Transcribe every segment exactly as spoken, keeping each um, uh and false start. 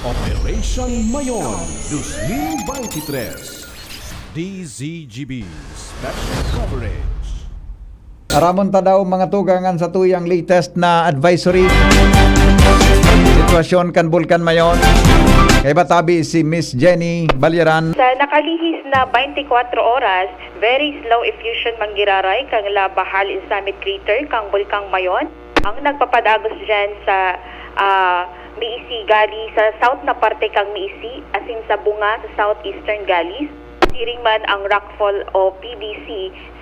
Operation Mayon dos mil veintitrés. D Z G B Special Coverage. Aramon ta daw, mga tugang, an satuyang latest na advisory sitwasyon kan Bulkan Mayon. Kaiba tabi si Miss Jenny Balyaran. Sa nakalihis na twenty-four oras, very slow effusion manggiraray kan laba halin summit crater kan Bulkang Mayon, ang nagpapadagos dyan sa, ah, Maisi gali sa south na parte kan Maisi, asin sa Bunga sa southeastern gali. Siring man ang rockfall o P D C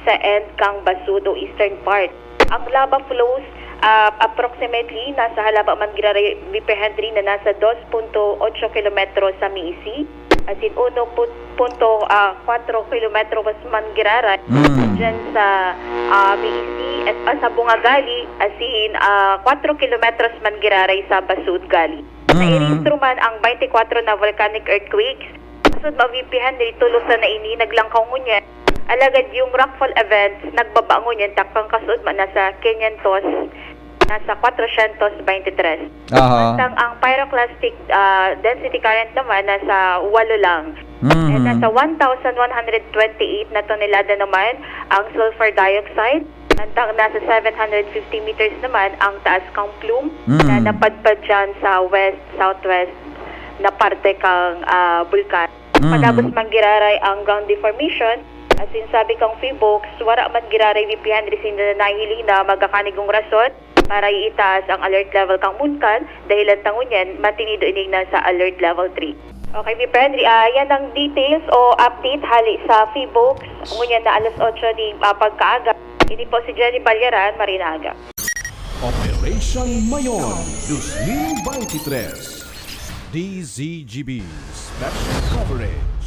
sa end kan Basud o eastern part. Ang lava flows, ah, approximately nasa halaba manggiraray, Viper Henry, na nasa dos punto otso kilometro sa Maisi, asin uno punto, ah, kwatro kilometro manggiraray Mm. dyan sa, ah, Maisi, at, ah, sa Bunga gali, asin, ah, kwatro kilometros manggiraray sa Basud gali. Mm. Nairehistro man ang twenty-four na volcanic earthquakes. Kasud ma-, V P Henry, tulos na ini naglangkaw ngunyan. Alagad yung rockfall events, nagbaba ngunyan, takpang kasud man nasa quinientos, nasa cuatrocientos veintitrés. Aha. Mantang ang pyroclastic, ah, density current naman nasa walo lang. Mhm. And nasa one thousand one hundred twenty-eight na tonelada naman ang sulfur dioxide. Mantang nasa seven hundred fifty meters naman ang taas kang plume Mhm. na napadpad dyan sa west, southwest na parte kang, ah, bulkan. Mhm. Padagos manggiraray ang ground deformation. Asin sabi kang Phoebox, wara manggiraray V P Henry sinda na nahihiling na magkakanigong rason para iitaas ang alert level kang Munkan, dahilan ta ngunyan, mantinido ining nasa alert level three. Okay, V P Henry, ah, yan ang details o update hali sa Phoebox. Ngunyan na alas otso nin, ah, pagkaaga. Ini po si Jenny Balyaran, maray na aga. Operation Mayon dos mil veintitrés. D Z G B Special Coverage.